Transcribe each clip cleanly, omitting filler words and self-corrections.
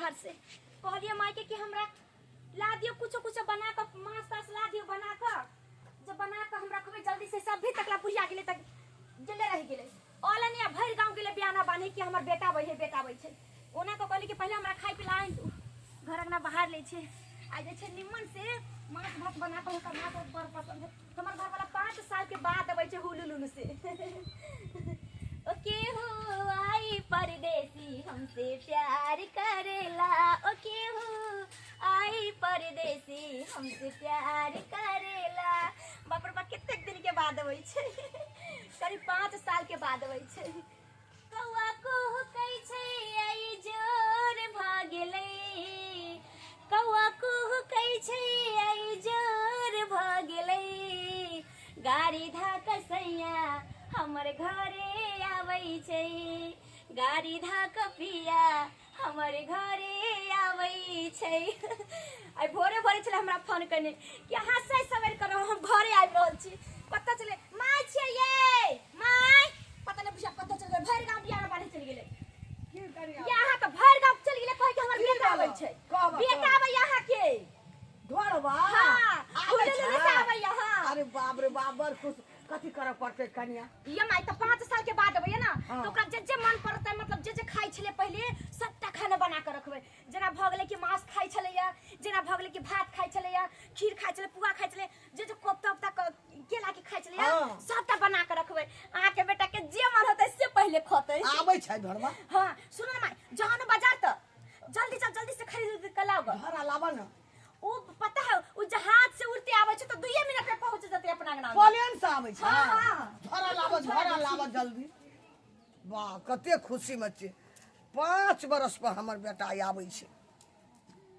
बाहर से। कहलिए माय के कि हमरा ला दियो कुछो कुछो बना के, मांस तास ला दियो बना के, जब बना के हम रखबे जल्दी से। सब भी तकला बुढ़िया गेलै तक गेले रहि गेलै। ऑनलाइन भरि गाँव गेलै बियाना बान्हे कि हमर बेटा आबै है, बेटा आबै छै। ओना कऽ कहली कि पहिले हमरा खाइ पिला आनि दू, घर अंगना बाहर लै छै। आ जे छै निमन से माछ भात बना कऽ हुनका माछ भात बड़ पसंद है। हमर घरवाला 5 साल के बाद अबै छै हुलु लुलु से। ओ केहू आई परदेसी हमसे प्यार करेला, ओ केहू आई परदेसी हमसे प्यार करेला। बाप रे बाप, कतेक दिन के बाद अबै छै, करीब 5 साल के बाद अबै छै। कौआ कुहकै छै आई जोर भऽ गेलै, कौआ कुहकै छै आई जोर भऽ गेलै। गाड़ी धाक सैया हमर घरे आबै छै, गाड़ी धाक पिया हमर घरे आबै छै। आइ भोरे भोरे छलै हमरा फोन कयने कि अहाँ सही सवेर करो, हम घरे आबि रहल छी। कतऽ चले माय छियै ये माय, पता नहि बुझा कतऽ चलि गेलै, भरि गाँव बियाह बान्हे चलि गेलै। की करिया यहाँ तऽ भरि गाँव चलि गेलै कहै कि हमर की बेटा आबै भेलौ? छै, कहबऽ, बेटा कहबऽ। आबै अहाँके घरवा? हाँ, आबै हुलु लुलु से छै? आबैया, हाँ। अरे बाप रे बाप, बड़ खुश। कथी करऽ पड़तै कनिया? ये माय तऽ 5 साल के बाद अबैया ना, हाँ। तऽ ओकरा जे जे मन पड़तै, मतलब जे जे खाइ छलै पहिले सबटा खाना बना कऽ रखबै। जेना भऽ गेलै कि मांस खाइ छलैया, जेना भऽ गेलै कि भात खाइ छलैया, खीर खाइ छलै, पुआ खाइ छलै, जे जे कोफ्ता उफ्ता केला के खाइ छलैया हाँ। सबटा बना कऽ रखबै। अहाँके बेटा के जे मन होतै से पहिले खतै। आबै छै घरवा? हाँ सुनू ने माय, जाउ ने बाजार तऽ जल्दी जाउ, जल्दी से खरीद उरीद कऽ लाउ गऽ। घर लाबऽ ने। ओ पता है, ओ जहाज से उड़ते आबै छै तऽ 2 मिनट में पहुंच जेतै अपना अंगना में। प्लेन से आबै छै? हाँ, हाँ। झोरा लाबऽ, झोरा लाबऽ जल्दी। वाह, कते खुशी में छी, 5 बरस पर हमर बेटा आबै छै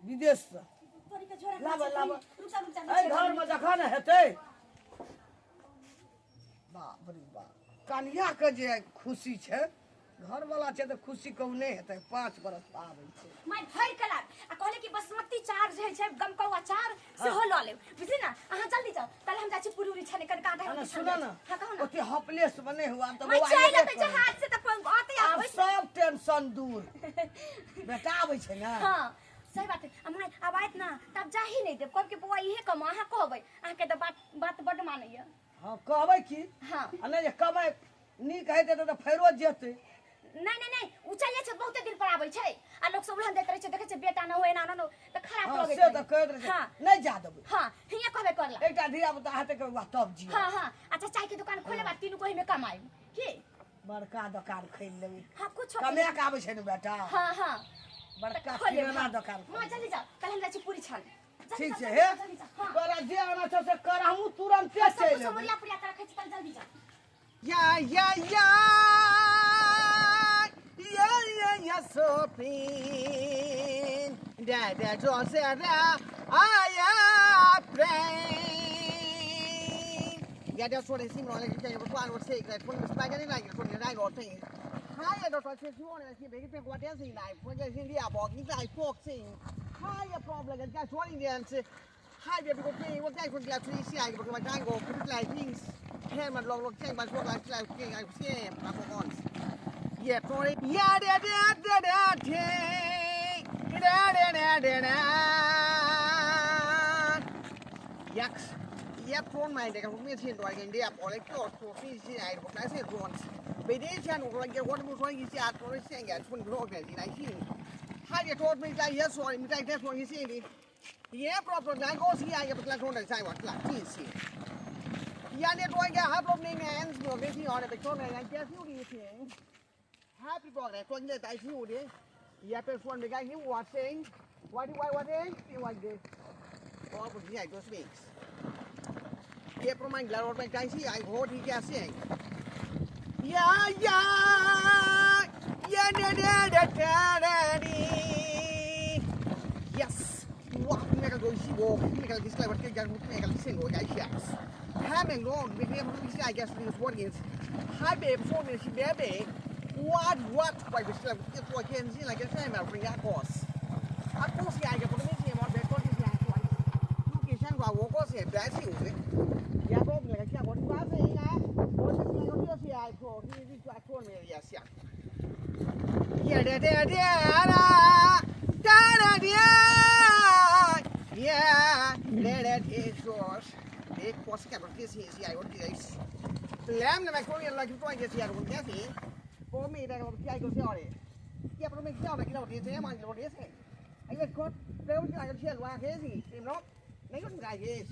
विदेश से। तोरी के झोरा लाबऽ, लाबऽ। रुक जा, रुक जा। एहि घर में जखन हेतै, बाप रे बाप, कनिया के जे खुशी छै, घरवाला छै तऽ खुशी कहूँ नहि हेतै। 5 बरस पर आबै छै। माय भरि के लाब, आ कहले कि बासमती चार जे छै गमकौआ चार सेहो लऽ लेब, बुझली ना? अहाँ जल्दी जाउ, ताले हम जाइ छी पूरी उरी छाने, कनिका आधा ना रोटी सुन छान ना, हाँ कहू ना। ओते हपलेस में नहि हुआ तऽ माय बौआ चलि एबे एतै करै। जहाज से तऽ अतै आब आब सब टेंशन दूर, बेटा आबै छै ने। हाँ सही बात है। आ माय आब आयत ना तब जाही नहि देब, कहब कि बौआ इहे कमाउ, अहाँ कहबै, अहाँके तऽ बात बात बड्ड मानैया। हाँ कहबै की। हाँ। आ नहि जे कमाइ नीक हेतै तऽ फेरो जेतै। नहीं नहीं नहीं, उ चल जाइ छै, बहुते दिन पर आबै छै आ लोक सब उड़हन दैत रहै छै, देखै छै बेटा न हो एना न हो तऽ खराब हाँ लगैत से रहै। तऽ कहैत रहै छै। हाँ। नहि जा देबै। हाँ हियाँ कहबे करला। एकटा धिया पुता हेतै के बौआ तब जियब। हाँ हाँ अच्छा, चाय के दुकान खोलेब आ तीनू गोही में कमाएब की? बड़का दोकान खोलि लेबै। हाँ कुछो कमाए के आबै छै ने बेटा। हाँ हाँ बड़का खोलेब, किराना हाँ। दोकान माँ जल्दी जाओ, कल हम जाइ छी पूरी छाने। जल्दी ठीक जाओ, छै। जल्दी हे जाओ, जल्दी जाओ, हाँ। तोरा जे आना छौ से कर, हमहूँ तुरन्ते सब चलि कुछ एबै। ओरिया पुरिया के रखै छी, कल जल्दी जाओ। या या या या या या सोफिन da da jo se ra aya prem ya da so re sim ro le ke ko ro se ke ko mi spa ga ni na ko ni ra ro te ha ya do so se si wo ne si be ke ko de si nai ko je si lia bo ni dai fok si ha ya problem ga so ni den se ให้เบียร์เป็นคนที่ว่าได้คนเดียวที่เสียอยู่ประมาณได้ก็คุณหลายที่แค่มันลองลองแจ้งมาช่วงหลายหลายเก่งไอ้เสียมาก่อนเหยียบตัวนี้ยาเดียเดียเดียเดียเดียเดียเดียเดียเดียยักษ์ยักษ์ตัวใหม่เด็กพวกนี้ที่ตัวกันเดียบอะไรก็ตัวที่เสียพวกนั้นเสียตัวไปเดียฉันตัวกันวันมุสลิมเสียตัวเสียกันคนโลกเนี่ยที่ไหนที่ให้เดียตัวไม่ได้เยอะส่วนไม่ได้แค่ส่วนที่เสียดีये problem नहीं को C आई पतला छोड़ नहीं चाहिए वाटला ठीक C यानी तो क्या है प्रॉब्लम नहीं है एंड नो बेसी और पे छोड़ नहीं है कैसी हो रही है हैप्पी प्रॉब्लम तो ये दाइसी हो रही है या पे फोन में गई what saying what what what what what they और बुझी आई दो स्पीक्स ये प्रमाण ग्लार और में कैसी आई हो ठीक है से या या या ने ने ने ने yes 哇，那个东西我那个是来我这个那个是我家下，他们讲那个不是来家是我的，还别说明是别别，what what 我不是来我天是来个什么人家 boss，啊 boss 呀个不跟你讲嘛，别说是讲说，你给想话我讲是别是有的，也讲那个讲我我是应该，我是那个就是爱做，你你做做没也想，耶耶耶耶啦，哒。source. They cost capital this is I want this. Lamb the Macronia like you trying to see I want this. For me, that I go see. Yeah, but make sure that you know this man you this. I was got there was I can share one crazy. No, they don't like this.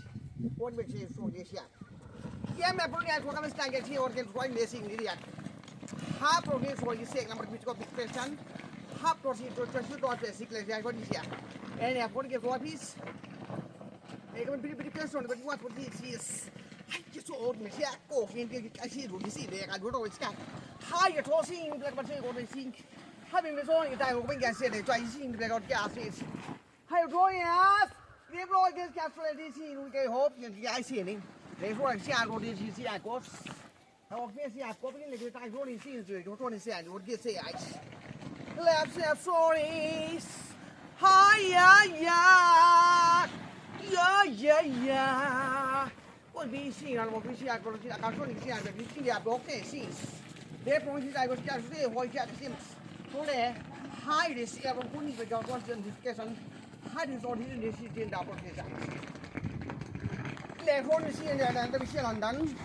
What which is so this yeah. Yeah, my brother, I come and get here or get one missing idiot. Half of this what you say number which got big question. Half proceed to trust you got basically I got this here. And I want to get what is. I can pretty person but what this is. I just old me yeah, go in I see what you see there. I don't know it's got higher tossing like what they think. Having this on your time when I said they try seeing the got gas is. Hi, Royas. They blow this gas for this we can hope you I see it. They want to see I go this see I go. I walk me see I go in the time rolling scenes to go to see and would get say I. Left left sorry. Hi yeah yeah. Yeah yeah yeah. What we see and what we see I go see I can see I see the block scenes. They promise I was just say what you seems. High this ever couldn't be got notification. High this on his decision double his left one is in and the Michelle London.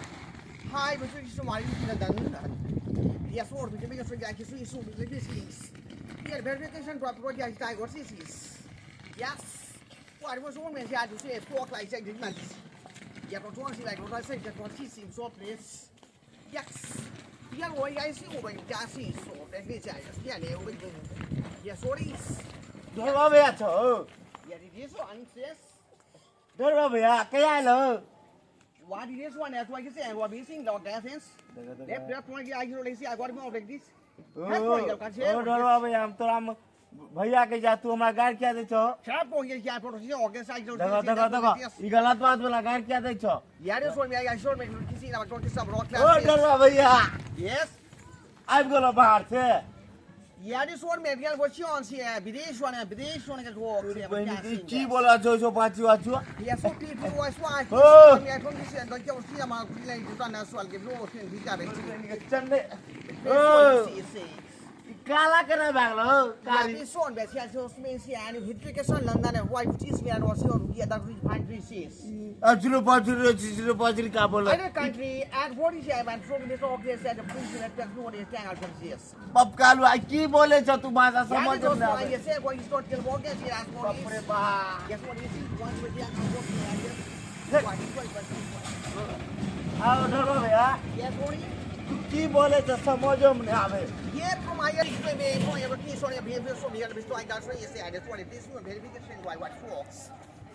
High was somebody in London. Yes, or the biggest guy is so this is. Yeah, verification drop what diagnosis. Yes. What was one man had to say talk like that months. Yeah, but once like what I said, that what he seems so place. Yes. Yeah, well, I see over gas is so that is yeah, yes, what is डरवा भैया छौ yeah, it is one yes. डरवा भैया कहिया आइल What it is one that's why you say what we sing dog gas is. Left left one I you see I got more like this. ओ डरवा भैया हम तोरा भैया के जा तू हमरा गाड़ किया दै छौ खराब हो गया क्या फोटो से ऑर्गेनाइज देखो देखो देखो ई गलत बात बोला गाड़ किया दै छौ यार सो में I show में किसी ना टोटी सब रॉक ओ डरवा भैया यस आबि गेलो बाहर से यार सो में रियल वो ऑन से विदेश वाले विदेश वाले के वो की बोला छौ छौ पाछू आछू या सो पी पी वाइस वाइस मैं टोटी से दो के उसी मा खुले दुकान ना सवाल के लो से भी जा रहे चंदे ओ काला केना भए गेलो कारी सोन बेसिया सो में से आनी हिट्रिकेशन लंदन है वाइट चीज में और से और ये that find three Cs अचुरो पाचुरो चिचुरो पाचुरो का बोला other country and what is I man from this okay said the police that no is tang out this बाप कालू आ की बोले छ तू भाषा समझ न आवे ये से what is not kill walk yes बाप रे बाप yes what is one with the आओ डरो भैया यस what is की बोले छ समझो में आवे ये from I में को ये की सोने behavior so me and I got so yes I just want this one verification why what folks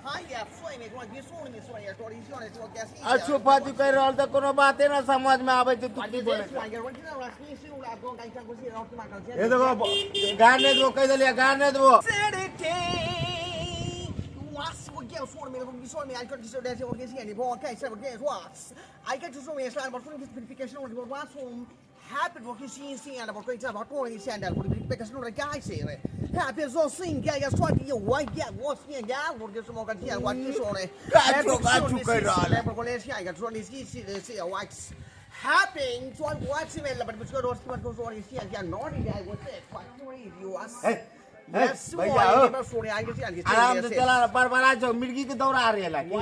hi yeah so में को ये सोने में सोने story सोने तो कैसे अच्छो पाछू कह रहल त कोनो बाते ना समझ में आवे छै तू की बोले ये देखो गाड़ नहीं देबो कह देलिए गाड़ नहीं देबो I get to show me a slide, but from this verification on the one happy working see and about going to about all his and because no guy say happy so sing guy just what you want get what's me and yeah what get some more here what is on it happy to watch him but because what goes on is here not guy was it what you us yes आराम से चला बड़बड़ा छौ मिर्गी के दौरा आ रहल है देखो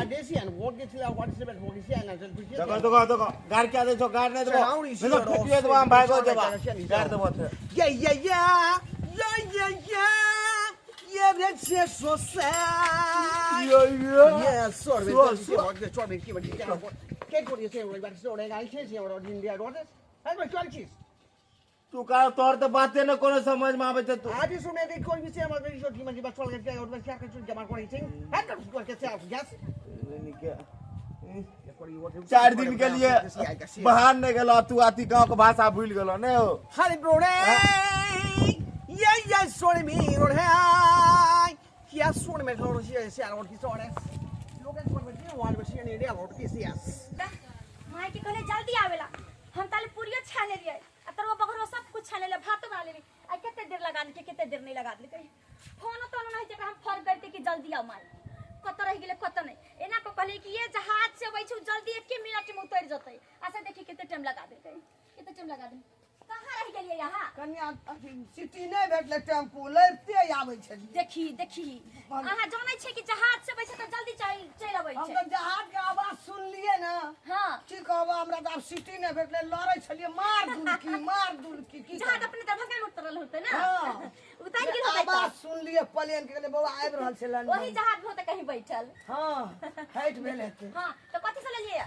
देखो देखो गाड़ क्या दै छौ गाड़ नहीं देबो देखो फेटिए देबो हम भागो जेबा गाड़ देबो थे yeah yeah yeah yeah yeah yeah yeah yeah so sad yeah yeah yeah sorry sorry के कोरी से what so I say और इंडिया रोड I got चीज तू का तोर त बाते न कोनो समझ में आवे छै तू आज सुने दे कोई विषय हमर बेटी छोटी मंजी बस चल के और बस क्या कर जमा कोरी सिंह हट कर के से यस 4 दिन के लिए बाहर नहीं गेलो तू आती गांव के भाषा भूल गेलो नहीं हो हरि ब्रो रे ये ये सोने मी रोड है या सोने में रोड से से रोड की सोने लोग के सोने में वाल बसी ने इंडिया रोड की से यस my के कहले जल्दी आवेला हम ताले पूरियो छाने लिए आ तोर बगरो सब कुछ छाने ले भात बना लेली आ कते देर लगा के कते देर नहीं लगा देलकै फोन तो नहीं जकरा हम फोन करते कि जल्दी आओ माई कत रह गेले कत नहीं एना को कहले कि ये जहाज से अबै छु जल्दी 1 मिनट में उतर जतै अच्छा देखी कते टाइम लगा देलकै कते टाइम लगा दे कहां रह गेलै। लेलियै अहाँ? कनिया अथी सिटी नहि भेटलै, टेम्पू लड़िते आबै छलियै। देखी देखी, अहाँ जानै छियै कि जहाज से अबै छै तऽ जल्दी चलि चलि अबै हम छै। तऽ जहाज के आवाज सुनलियै ने। हाँ। की कहब, हमरा तऽ आब सिटी नहि भेटलै, लड़ै छलियै मार दुलकी मार दुलकी की जहाज करब? अपने दरभंगा में उतरल होतै ने? हाँ। उतारि गेल होतै। आवाज सुनलियै प्लेन के, कहलियै बौआ आबि रहल छै ओही लंडन। जहाज में होतै कहीं बैठल। हाँ, हटि भेल हेतै। हाँ, तऽ कथी सब लेलियै?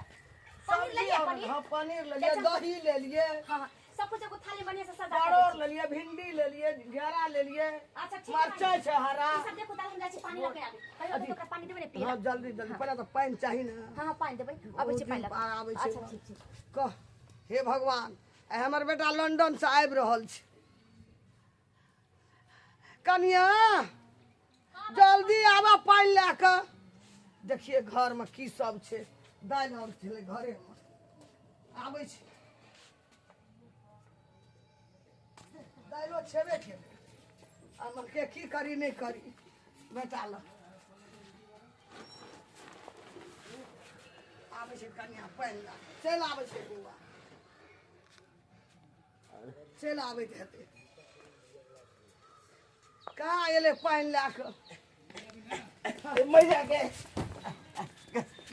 पनीर सब्जी लेलियै? और- पनीर। हाँ, पनीर लेलियै, अच्छा। दही लेलियै। हाँ हाँ, सब कुछ एगो थाली बढ़िया से सजा के परोड़ दै छी। लेलियै, भिंडी लेलियै, घेरा लेलियै। अच्छा ठीक। मरचाइ छै हरा। ई सब देखो, दाल हम जाइ छी पानी लऽ के आबी। कहियो तऽ ओकरा पानी देबै ने पियै? हाँ, जल्दी जल्दी, पहिले तऽ पानि चाही ने। हाँ हाँ, पानि देबै, अबै छै पानि लऽ के। आबै छै। अच्छा ठीक ठीक। कह, हे भगवान, आइ हमर बेटा लंडन से आबि रहल छै। कनिया, जल्दी आबऽ पानि लए कऽ। देखिए घरमे की सब छै, दालि आओर छलै घरेमे। आबै छै, दालिओ छेबे केलै। आ के की करी नहि करी बेटा लग। आबै छै कनिया पानि लए कऽ। चलि आबै छै बौआ, चलि आबैत हेतै। कहाँ एलै पानि लए कऽ? मैया के।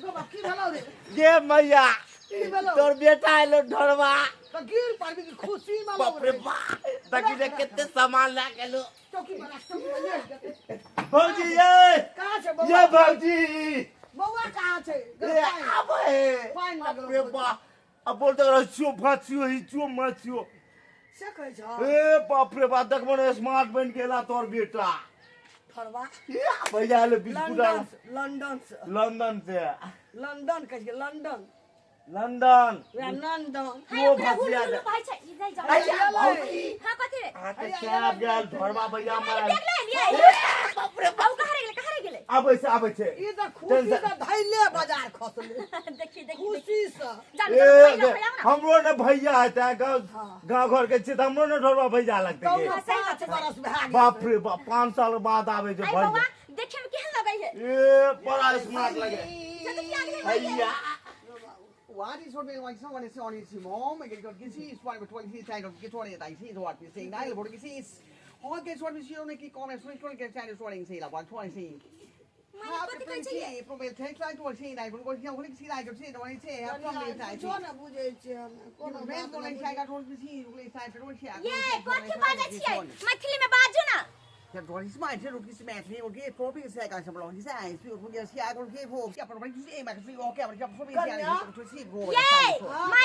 गो बाप, की भेलौ रे? गे मैया। की भेलौ? तोर बेटा एलो ढोरबा। तऽ गिर पड़बी कि खुशी में? बाप रे बाप, देखी रे कते सामान लए के एलो। चौकी पर राख, चौकी पर ले जेतै। भौजी ये। कहाँ छै बौआ? ये भौजी। बौआ कहाँ छै? ए आबे। पानि बाप लगलौ। रे बाप, अब बोलते रहो छियो भाचियो हिचियो माचियो। से कहै छ? ए बाप रे बाप, देखबो ने स्मार्ट बन गेला तोर बेटा। फरवा। ए भैया एलो बिस्कुट आर। लंडन से, लंडन से। लंदन से। लंडन कहै छै, लंडन। लंदन। वएह लंडन। हाय, ओ ओकरा हुल भसिया हुल दे। कहै छै, ई नहि जानै अरे छै। भौजी। हाँ, कथी रे? अहाँके चाप गेल ढोरबा भैया माय मारल। देख ले एलियै। बाप रे। आउ, कहाँ रहि गेलै, कहाँ रहि गेलै? आबै छै, आबै छै। ई तऽ खुशी से धैले बाजार खसलै। देखी देखी देखी। खुशी से। जान ए जान, पानि लऽ के आउ ने। हमरो ने भैया हेतै, गाँव गाँव घर के छियै तऽ हमरो ने ढोरबा भैया लगतै कौनो गे। सही बात 5 छै। बरस भए गेल। बाप रे बाप, 5 साल बाद आबै छै आई भैया। बौआ, देखे में केहन लगै है? ए बड़ा स्मार्ट लगे। जल्दी आ गेलै। भैया। 我的说明我上我的上的是毛没给个给是说不说是在个给说的但是说的是哪个不给是我给说的是那个讲的说说给在的说的是了我说的是 माय, कथी कहै छै ये? ये कथी बाजै छियै? मैथिली में बाजू ना। ये माय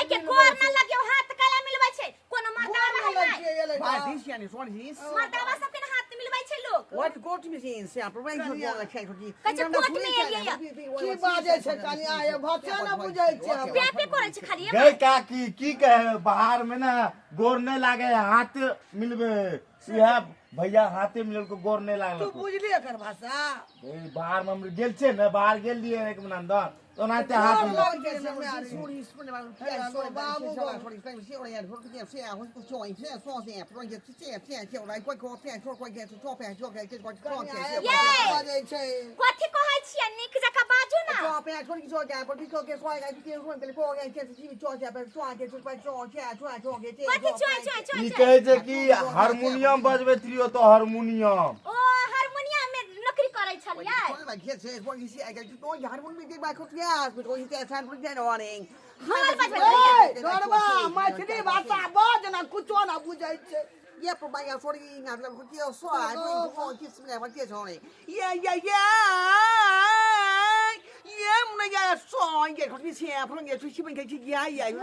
के गोर न लगियो, हाथ कैला मिलबै छै? कोनो मर्दावा है माय? मर्दावा सबके न हाथ मिलबै छै लोक। What go to machine? से आप कहै छै कोर्ट में एलियै या। की बाजै छै कनिया, ये भाषा न बुझै छै हम। पे पे करै छै खाली ये। गई काकी, की कहे, बाहर में ना गोर नहीं लागे हाथ मिलबे, इएह भैया हाथे मिलल को गोर नहीं तू लागल। बुझली एकर भाषा? ए, बाहर में हम गेल छै ने, बाहर गेल रहियै एक महीना अंदर तो ओनाहिते हाथ मिलल। ये बाजै छै। कथी कहै छियै? नीक जकाँ बाजू ना। कथी चोय चोय चोय? ई चोय कहै छै कि हारमोनियम बजबैत रहियो तो हारमोनियम। ओ हारमोनियम में नौकरी करै छलियै? हमर बजबै ए, डरबा, मैथिली भाषा बाज ना, कुछो ना बुझै छै। 也不把要说的，俺这不叫说，我就是来我介绍的，呀呀呀，也没那呀说，也说你钱，不能也出去门开去呀呀，也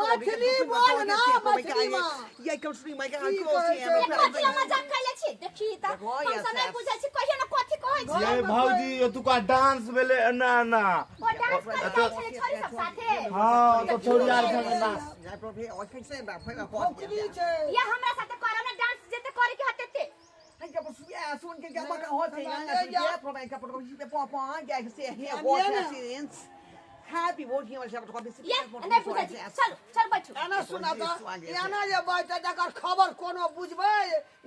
就是你买个 ये कथी ला मजाक कैले छी? देखी तऽ हम सब नहि बुझै छी, कहियो ने कथी कहै छी। ये भौजी, एतुका डांस भेलै एना एना। ओ डांस करै जाइ छलै छोरी सब साथे? हँ, तो छोड़ी आर संगे नाच। भौकली छै। या हमरा साथे करब ने डांस, जते करे के हते ते। ये नहि बुझै छी, चलू चल बैठू। एना सुना तऽ, एना जे बाजतै जकर खबर कोनो बुझबै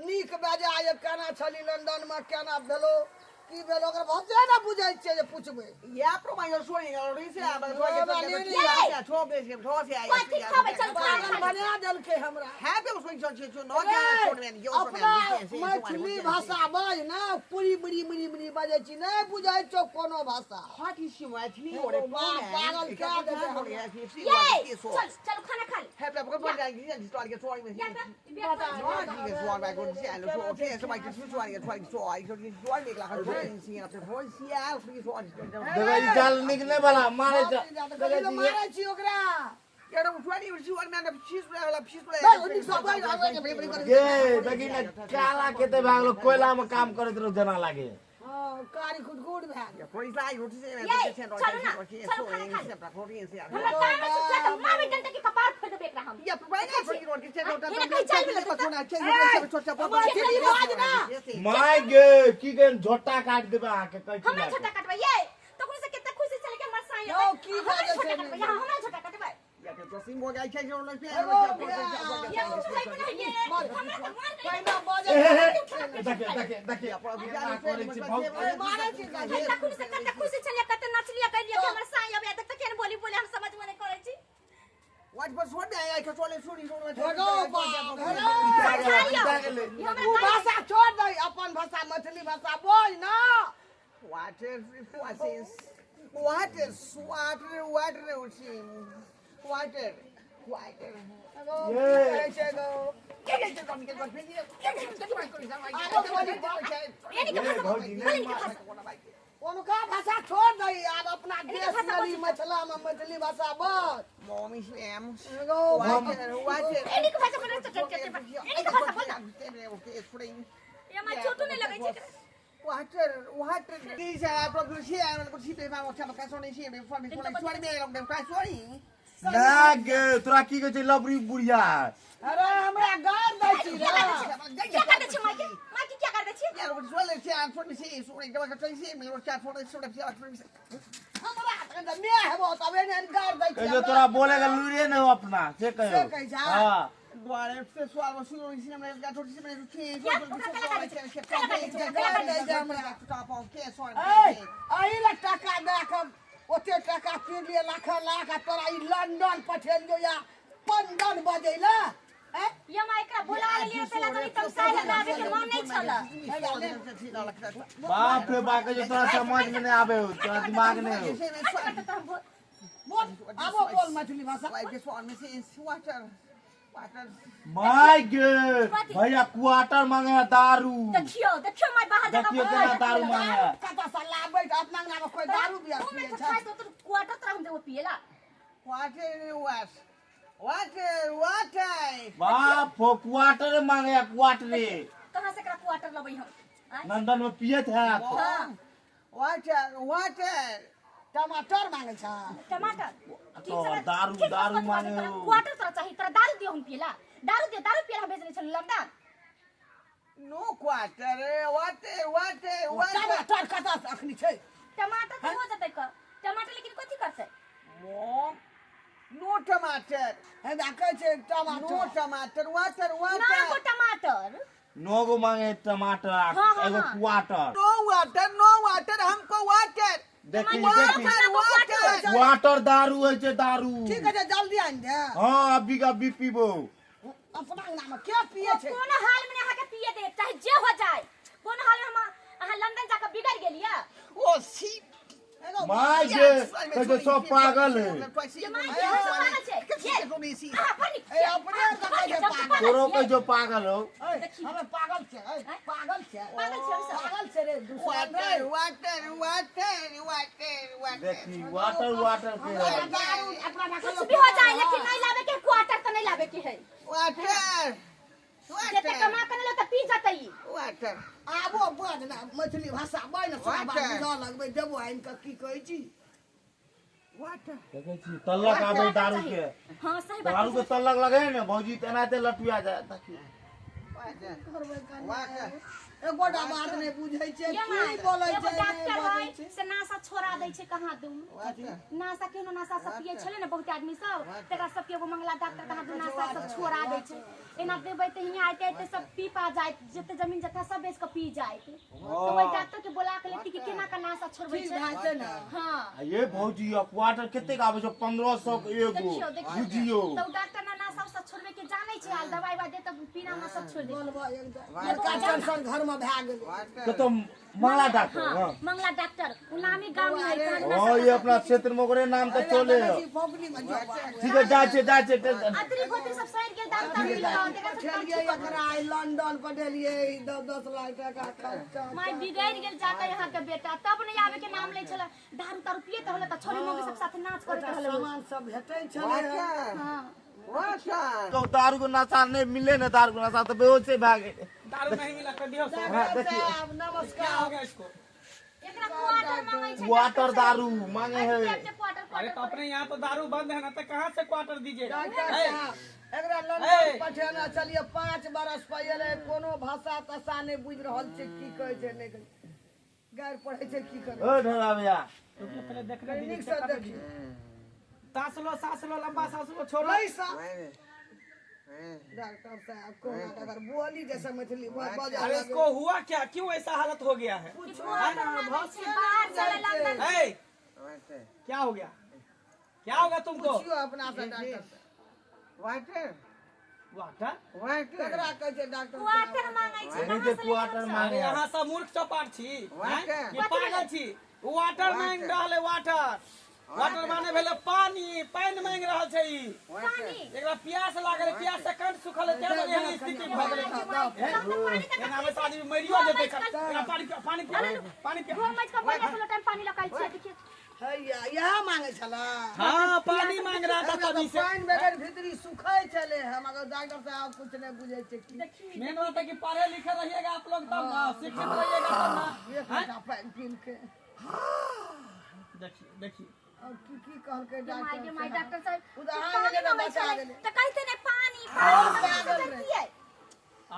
नीक बेजाय, केना छली लंडन में, केना भेलो। की भेल ओकर भाषे ने बुझै छियै जे पुछबै। या प्रो说一个，我这下吧，说一个，说别说些，कथी खबै चल खाना पागल खा ले। बना देलकै हमरा। 还不说你说去就拿钱说的，你 अपना मैथिली भाषा बाज ने पूरी मुरी मुरी मुरी बाजै छी, नहि बुझै छौ कोनो भाषा। 话题是मैथिली我的 पागल क्या देते हमरा। ये चल चल खाना खा ले। 还不不不讲，你你说你说你 या तो बेर 说你说外国人说这是外国人说你说你说你说你说那个还说你先了，说先说说你 देखै ई जाल निकले वाला मारे जा। कथी लए मारै छी ओकरा? 要是我说你说那个批出来了，批出来。 गे देखी ने काला केते भागलो कोयला में काम करैत रहो जना लागे। हँ, कारी खुटखुट भए गेल। ये चलो ना चलो खाना खा ले। हमरा कान में सुखला त मारबै डंटा के कपार फोड़ देबै एकरा हम। My गे की गन झोटा काट देबे अहाँ के कहै छी। हमरा छोटा कटबै ये तखन से कते खुशी छलै कि हमर साई यौ, की हमरा बाजै छोटा छै कटबै यहाँ हमरा छोटा कटबै ये कुछ नहीं बना ये हमरा त मार के पहिने बाजै देखे देखे देखे केना करै छी बहुत। मारै छी हम तखन से कते खुशी छलै कते नचलिया कहलियै कि हमर साई अबै तक केन बोली बोले हम समझ में नहीं करै छी। समझा लियो ई हमरा तू भाषा छोड़ दे, अपन भाषा मैथिली भाषा बोल ना। Water, water, water. ये यानी के भाषा भौजी, बोल बोल के भाषा उनका भाषा छोड़ दे, आब अपना इनके देश भाषा नरी बोल। मिथिला में मैथिली भाषा बोल। Mommy Sam. एगो Water, water. यानी के भाषा बोल चल चल चल यानी के भाषा बोल ना। ये मां चोटो नहीं लगै छै। Water, water. 等一下，不不是，我去对方，我看不看说那些，没说没说说的没，没看说的。 ना गे तोरा की कहै छै लबरी बुढ़िया। अरे हमरा गार दै छी रे। क्या कर दै छी माई के? माई के क्या कर दै छी? 我说了，这说那些，说那个真些，没有下说的说的说的。 हमरा तखन तऽ मे हेबो तबे ने गार दै छी। कहियो तोरा बोले के लूरे ने हो अपना से कहियो। से कहै छा? हाँ 我这说我说那些没说这没说， ऐ एहि लए टाका दए कऽ ओते टाका पी लिए लाख लाख आ तोरा ई लंदन पठेलियौ या पंडन बजै लए। ऐ ये मां एकरा बोला लेलियै पहला तो तमसाइ लगाबे के मन नहीं छल। बाप रे बाप कहियो तोरा समझ में नहीं आबे हो, तोरा दिमाग नहीं हो। तो हम बोल बोल आबो बोल मैथिली भाषा। My गे भैया क्वार्टर मांगे है दारू। देखियो देखियो माय बाहर जगह देखियो केना दारू मांगे है। कतऽ से लाबै तऽ अपना अंगना मे कोइ दारू बिया तू पियै में छै। खाइ तो क्वार्टर तोरा हम देबो पिएला। बाप हो क्वार्टर मांगे है क्वार्टर। कहां से एकरा क्वार्टर लबै हम? आँय? नंदन में पियत है। हां टमाटर मांगे छै। टमाटर तो दारू दारू मांगे हो। क्वार्टर तोरा चाहिए, तोरा दारू दियो हम पिएला। दारू दियो दारू पिएला हम भेजने छल London. No quarter, water, water, water. टमाटर कतऽ से अखनी छै? टमाटर तो हो जतै क टमाटर, लेकिन कथी करतै? Mom, no टमाटर। हे कहै छै No टमाटर। टमाटर, water, ना water. गो टमाटर। 9 गो मांगे है टमाटर हाँ, हाँ, एगो हाँ। Quarter. No water, no water, हमको water. देखी टमाटर, देखी वाटर, वाटर। क्वार्टर दारू है छै दारू। ठीक है जल्दी आनि दे। हाँ अभी अभी पीबो। अपना अंगना मे के पियै छै? कोनो हाल में अहाँ के पिए दे चाहे जे हो जाए। कोनो हाल में हम अहाँ लंदन जाके बिगड़ गेलियै। ओ सी एगो my गे कहियो सब पागल है। ये my के हम सब पागल छै। ये अहाँ फनी ए, अपने देखै छै पागल। तोरो कहियो पागल हो। ऐ, हमे पागल छै, ऐ, पागल छै। पागल छै हम सब। पागल छै रे दुश्मन वाटर रे। Water water water water. देखी वाटर वाटर के हमरा दारू अपना कुछ रखल भी हो जाए लेकिन नहीं लावे के क्वार्टर तो नहीं लावे के है। वाटर जते वाटर कमा के नहीं लो त पी जतै। वाटर। आबो बाज ना मैथिली भाषा बाज ना सब बात बुझऽ लगबै देबो आनि कऽ की कहै छी। वाटर देखै छी तल्लक आबै दारू के। हां सही बात। दारू के तल्लक लगे है ने भौजी त एनाहिते लटुआ जाए। देखी वाटर वाटर। एकोटा बात नहि बुझै छै की बोलै एगो छै डॉक्टर नहि है बजै छै से नासा छोड़ा दै छै कहाँ दू नासा केहनो नासा सब पियै छलै ने बहुत आदमी सब तकरा सबके एगो मंगला डॉक्टर कहाँ दू नासा सब छोड़ा दै छै एना देबै तऽ हियाँ आइते आइते सब पी पा जाइत जते जमीन जथा सब बेच कऽ पी जाइत तऽ ओहि डॉक्टर के बोला के लेती कि केना के नासा छोड़बै ठीक छै भए जेतै ने हाँ आ ये भौजी आ क्वार्टर कतेक आबै छै 1500 के एगो देखियौ देखियौ बुझियौ तऽ उ डॉक्टर ना नासा उसा छोड़बै के जानै छै आल दवाई उवाई दे तऽ पीना ना सब छोड़ दे बोलबो एकदम बड़का टेंशन घर में भए गेलै कतऽ मंगला डॉक्टर हाँ हाँ मंगला डॉक्टर उ नामी गामी है कहाँ हाँ नासा ये अपना क्षेत्र में ओकरे नाम तऽ चले है फोकनी में जो ठीक है जाइ छै जाइ छै अतरी भोतरी सब सड़ि गेल दारू तारू पी कऽ तकरा सब पठेलियै एकरा आइ लंडन पठेलियै 10-10 लाख टका खर्चा माय बिगड़ गेल जाके यहाँ के बेटा तब नहीं आवे के नाम ले छला दारू तारू पिए त होले त छोरी मौगी सब साथे नाच करे त होले सामान सब भेटै छलै हां तो दारू के नशा नहीं मिले ना दारू के नशा तो बेहोश भए गेलै दारू नहीं मिला कर दियो हाँ, डॉक्टर देखिए। साहब नमस्कार क्या हो गया इसको एकरा क्वार्टर मांगे छै क्वार्टर दारू मांगे है क्वार्टर अरे तो अपने यहाँ तो दारू बंद है ना तो कहाँ से क्वार्टर दीजिएगा डॉक्टर ए, साहब एकरा लंडन ए। पठेने छलियै 5 बरस पहिले कोनो भाषा ताषा नहि बुझि रहल छै की कहै छै नहि कहै छै। गारि पढ़ै छै की करै ओ ढोला भैया रुकिए, पहले देखने दीजिए नीक चेक से करने देखियौ दीजिए। सांस लो सांस लो लंबा सांस लो छोड़ो नहीं साहब डॉक्टर साहब कोना के अगर बोली जैसे मैथिली बजा अरे इसको हुआ क्या क्यों ऐसा हालत हो गया है क्वार्टर मांगे छै बाहर चले लंदन ए, क्या हो गया क्या होगा तुमको पूछियो अपना से डॉक्टर साहब वाटर केकरा कहै छै डॉक्टर साहब क्वार्टर मांगे छै नहीं जे क्वार्टर अरे मांगे है यहाँ सब मूर्ख चौपाट छी हैं? ये पागल छी वाटर मांग रहल है वाटर वाटर माने भेलै पानी पानि मांगि रहल छै ई पानी एकरा प्यास लागल है, प्यास से कंठ सुखल है तें दुआरे एहन स्थिति भऽ गेलै तब त पानी तक एना में तऽ आदमी मरियो जेतै एकरा पानी पिया पानी पिया पानी पिया घोर मच के बढ़िया से लोटा में पानी लकाल छै देखिए हैया इएह मांगे छला हाँ पानी मांग रहा था तभी से पानि बगैर भीतरी सुखै छलै हम अगर डॉक्टर साहब कुछ नहि बुझै छै की मेन बात है कि पढ़े लिखे रहिएगा आप लोग तब ना शिक्षित रहिएगा तब ना एक लोटा पानि पी के देखिए देखिए अब की की कहलकै माय गे डॉक्टर my साहब डॉक्टर साहब उदाहरण पानी लेके मांगे बचा छलै गेलै। त कहते नै पानी पानी पागल रहे।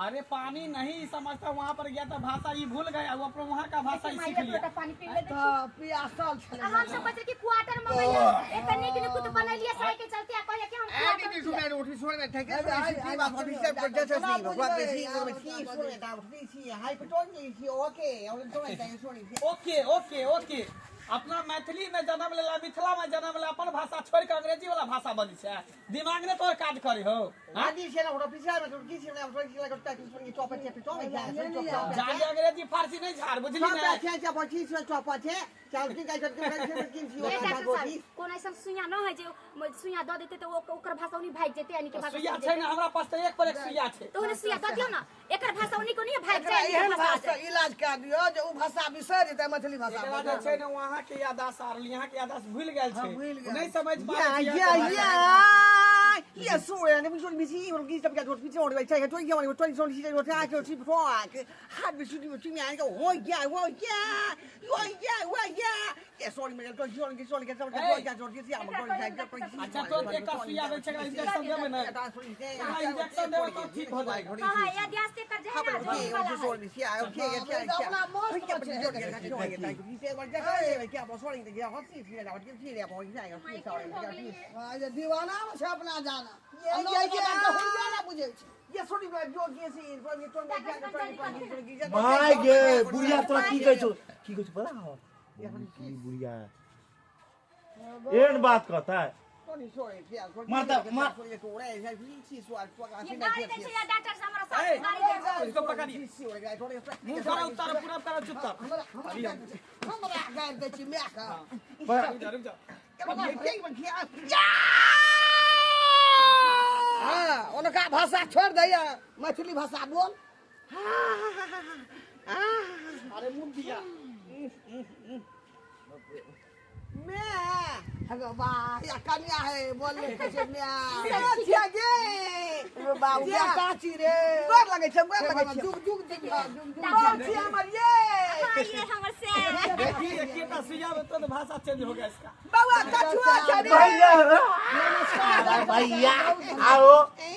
अरे पानी नहीं समझता वहाँ पर गया था भाषा ये भूल गया वो अपना वहाँ का भाषा ही माय सीख एक लिया लोटा पानी पी ले तऽ पियासल छलै आ हम सब बचल कि क्वार्टर मंगैया एक नीक निकुत बनैलिए साई के चलते आ कहलिए कि हम ओके ओके ओके अपना मैथिली में जन्म लेला मिथिला में जन्म लेला अपन भाषा छोड़ के अंग्रेजी वाला भाषा बजै छै दिमाग ने तोहर काज करे हो जाके अंग्रेजी फारसी नहीं झाड़ बुझली ने ए डॉक्टर साहब कोन ऐसन सुइया न है जे सुइया द देते त ओकर भाषा उनी भागि जेते यानी कि भाषा सुइया छै ने हमरा पास तऽ एक पर एक सुइया छै तो उन्हें सुइया द दियौ ना एकर भाषा उनी को नहीं भागि एकरा जाए एहन भाषा इलाज कए दियौ जे उ भाषा बिसरि जेतै मैथिली भाषा एकरा जे छै ने वहाँ के याददाश्त आर यहाँ के याददाश्त भूल गेल छै भूलि गेल। नहीं समझ पाबै छै अच्छा तो एकटा सुइया दै छै एकरा इंजेक्शन देबै ने एकरा इंजेक्शन देबै तो ठीक हो जाएगा हां याददाश्त कर जाए ना जो वाला है हाँ, जे दीवाना में छै अपना जाना ना बुझै छै my गे बुढ़िया तोरा की कहै छौ की कहै छौ पता हौ की बुढ़िया एहन बात कहता है ये गाली दै छै या डॉक्टर साहब हमरा सास गाली दै छै इसको पकड़िए मुंह करो उत्तर पूरब करो चुत्तर हमरा हमरा गारि दै छी माय के रुक जा रुक जा हाँ उनका भाषा छोड़ दैया मैथिली भाषा बोल अरे मुंह दिया मैं हगो बा या कन्या है बोल ले कहै छै मैं बाबू बेटा छी रे गोर लगै छै गोर लगै छै जुग जुग जुग जुग बाप छी हमर ये हां ये हमर से देखिए एकटा सुइया भैया में तो भाषा चेंज हो गया इसका। बाबा कछुआ छै रे। भैया भैया आओ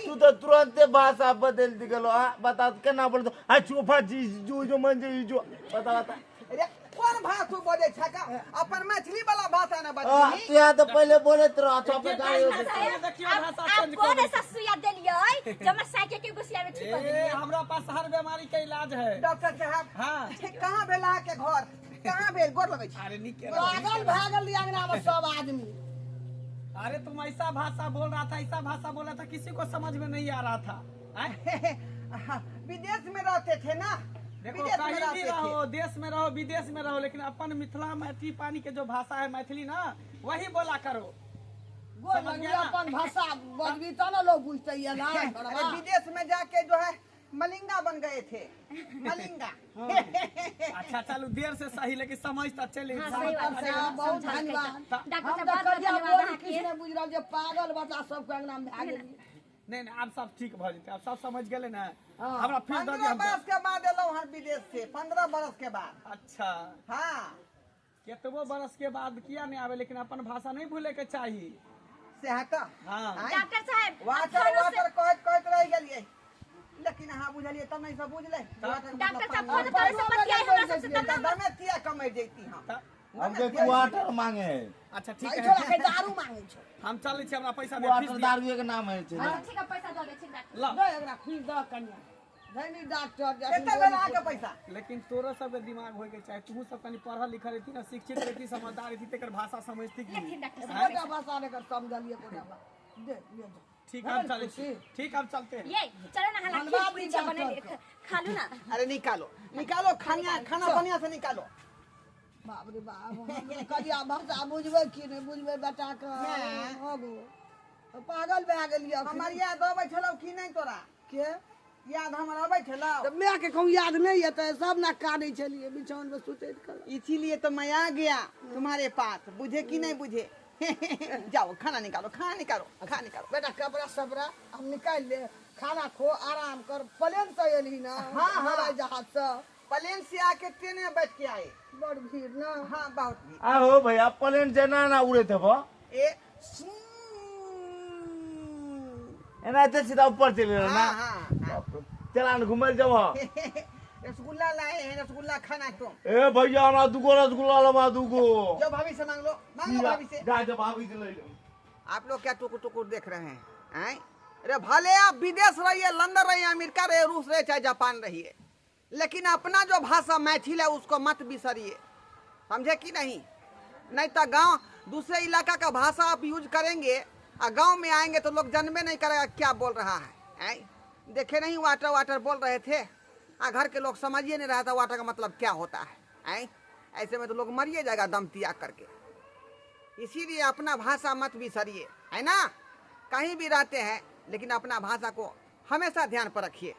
तू तो तुरंत भाषा बदल दी गेलो। बता केना बोल आ चोफा जी जो जो मन जे जो बता बता। अरे कोन भाषा तू बजै छ का? अपन मैथिली वाला भाषा ना बजबी। तू यहाँ तो पहले बोले तो अच्छा पे गाड़ी देखियो भाषा चेंज कर। कौन ऐसा सुइया देलियै जे हमर साइके के गुसिया में ठीक कर देलियै? हमरा पास हर बीमारी के इलाज है डॉक्टर साहब। हां कहां भेल अहाँ के घर? कहां भेल? गोर लगै छी। अरे निक पागल भागल अंगना में सब आदमी। अरे तुम ऐसा भाषा बोल रहा था, ऐसा भाषा बोल रहा था, किसी को समझ में नहीं आ रहा था। विदेश में रहते थे ना। देखो कहीं भी रहो, देश में रहो विदेश में रहो, लेकिन अपन मिथिला मैथिली पानी के जो भाषा है मैथिली ना, वही बोला करो। अपन भाषा बजबी तो ना लोग बुझते ना। विदेश में जाके जो है मलिंगा बन गए थे, मलिंगा। अच्छा चलो देर से सही लेकिन समझ तो चले। बहुत धन्यवाद पागल बच्चा सबके अंगना में भए गेल। नहीं नहीं आप सब ठीक भ जेतै, आप सब समझ गेले ना। हमरा फीस दऽ दिअ। 15 बरस के बाद एलहुँ हन विदेश से, 15 बरस के बाद। अच्छा हाँ, केतबो बरस के बाद किया नहीं आवे, लेकिन अपन भाषा नहीं भूले के चाही। से है का? हाँ डॉक्टर साहब वाटर वाटर कहत कहत रह गेलियै, लेकिन अहाँ बुझलियै तब नहीं सब बुझलै। डॉक्टर साहब फोन करे से बतियाई हमरा सबसे तब ना दमे तिया कमै जैती। हम हम के क्वार्टर मांगे है। अच्छा ठीक है, दारू मांगे छो। हम चलै छी, हमरा पैसा दे। क्वार्टर दारू के नाम है छै। हां ठीक है, पैसा दऽ दै छी डॉक्टर। ल दे एकरा फीस दऽ कन्या धनी डॉक्टर। कते भेल अहाँ के पैसा? लेकिन तोरो सब के दिमाग होय के चाही, तू सब कनी पढ़ल लिखल रहती ना, शिक्षित रहती, समझदार रहती, तेकर भाषा समझती की लेकिन डॉक्टर साहब कोटा भाषा ने कर समझलिए कोटा दे ले जा। ठीक हम चलै छी, ठीक हम चलते हैं। ये चलो ना हला खीर पूरी बने खा लू ना। अरे निकालो निकालो खाना खाना बढ़िया से निकालो। बाप रे बाप, करिया भाषा बुझबै की नहि बुझबै बेटा के? पागल भए गेलियै। हमर याद अबै छलौ की नहि तोरा? के याद हमर अबै छलौ? तऽ माय के कहूँ याद नहीं एतै, सब ना कानै छलियै बिछौन पर सुतैत कल। इसीलिए तो मैं आ गया तुम्हारे पास, बुझे कि नहीं बुझे? जाओ खाना निकालो, खाना निकालो, खाना निकालो। बेटा कपड़ा सपड़ा हम निकाल ले, खाना खो, आराम कर। प्लेन से एलही ना? हाँ हाँ, जहाज से। प्लेन से आके ट्रेन में बैठ के आए। बड़ भीड़ ना? हाँ बहुत भीड़। आहो भैया प्लेन से ना ना उड़े थे वो ए एना ते सीधा ऊपर चले ना। हाँ हाँ, चला न घुमल जब। रसगुल्ला लाए हैं, रसगुल्ला खाना तुम। ए भैया हमरा दुगो रसगुल्ला लबा दुगो। जो भाभी से मांग लो, मांग लो भाभी से। जा जा भाभी से ले लो। आप लोग क्या टुकुर टुकुर देख रहे हैं? हैं? अरे भले आप विदेश रहिए, लंदन रहिए, अमेरिका रहिए, रूस रहिए, चाहे जापान रहिए, लेकिन अपना जो भाषा मैथिल है उसको मत बिसरिए, समझे कि नहीं? नहीं तो गांव दूसरे इलाका का भाषा आप यूज करेंगे और गांव में आएंगे तो लोग जानबे नहीं करेगा क्या बोल रहा है। हैं? देखे नहीं वाटर वाटर बोल रहे थे, आ घर के लोग समझिए नहीं रहा था वाटर का मतलब क्या होता है। हैं? ऐसे में तो लोग मरिए जाएगा दम त्याग करके। इसीलिए अपना भाषा मत बिसरिए, है ना? कहीं भी रहते हैं लेकिन अपना भाषा को हमेशा ध्यान पर रखिए।